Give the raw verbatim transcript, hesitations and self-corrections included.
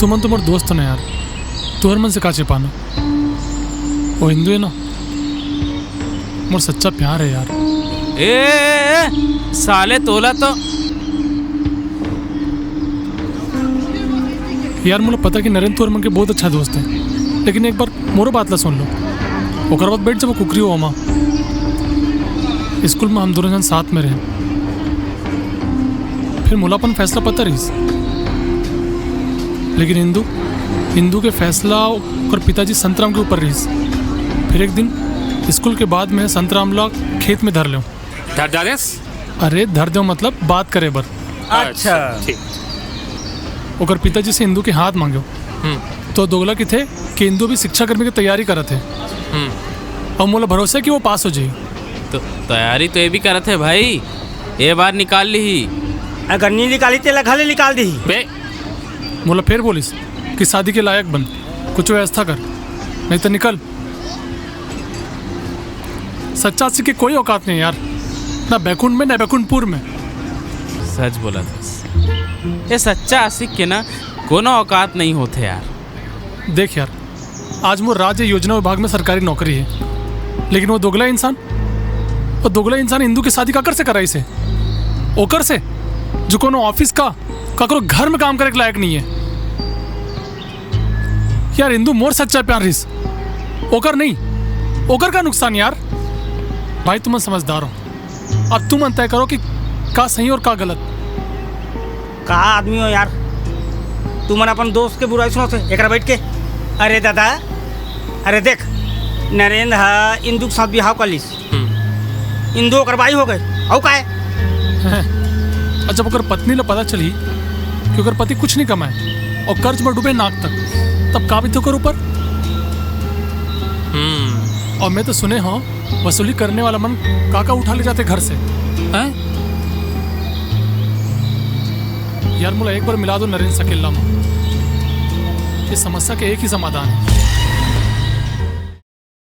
तुमन तो मोर दोस्त हो ना यार, तुहर मन से का छिपाना? वो इंदु है ना, मोर सच्चा प्यार है यार। ए, ए, ए, साले तोला तो यार, मोला पता कि नरेंद्र तुहर मन के बहुत अच्छा दोस्त है, लेकिन एक बार मोरो बात ला सुन लो, ओकर बाद बैठ जब कुकरी हो मा। स्कूल में हम दोनों जन साथ में रहे, फिर मोला अपन फैसला पता रहिस, लेकिन इंदु, इंदु के फैसला ओकर पिताजी संतराम के ऊपर रहिस। फिर एक दिन स्कूल के बाद में संतराम ला खेत में धर लेव। धर डालेस? अरे धर देव मतलब बात करे बर। अच्छा। ठीक। ओकर पिताजी से इंदु के हाथ मांगेव। हम्म। तो दोगला किथे कि इंदु भी शिक्षा कर्मी की तैयारी करत है। हम्म। और मोला भरोसा है कि वो पास हो जाई। तो तैयारी तो ये भी करत है भाई, ये बार निकाल ली ही। अगर नहीं निकाली तेला घर ले निकाल दी। बे। मोला फिर बोलिस कि शादी के लायक बन, कुछ व्यवस्था कर, नहीं तो निकल। सच्चा आशिक के कोई औकात नहीं यार, ना बैकुंठ में ना बैकुंठपुर में। सच बोला था। ये सच्चा आशिक के ना कोनो औकात नहीं होते यार। देख यार, आज मोर राज्य योजना विभाग में सरकारी नौकरी है, लेकिन वो दोगला इंसान, वो दोगला इंसान इंदु की शादी काकर से कराइस हे? ओकर से, जो कोनो ऑफिस का, काकरो घर में काम करे के लायक नहीं है। यार, इंदु मोर सच्चा प्यार रहिस, ओकर नहीं। ओकर का नुकसान यार? भाई, तुमन समझदार हो, अब तुमन तय करो कि का सही और का गलत। का आदमी हो यार, तुमन अपन दोस्त के बुराई सुनत हे एकरा बैठ के। अरे दादा, अरे देख, नरेंद्र ह इंदु के साथ बिहाव कर लिस। हम्म। इंदु ओकर बाई हो गए, अउ काय? और जब ओकर पत्नी ला पता चली कि ओकर पति कुछ नहीं कमाए और कर्ज में डूबे नाक तक, तब का बीते ओकर ऊपर? हम्म। और मैं तो सुने हूँ, वसूली करने वाला मन का का उठा ले जाते घर से। हैं? यार, मोला एक बार मिला दो नरेंद्र सकेल्ला में। ये समस्या के एक ही समाधान है।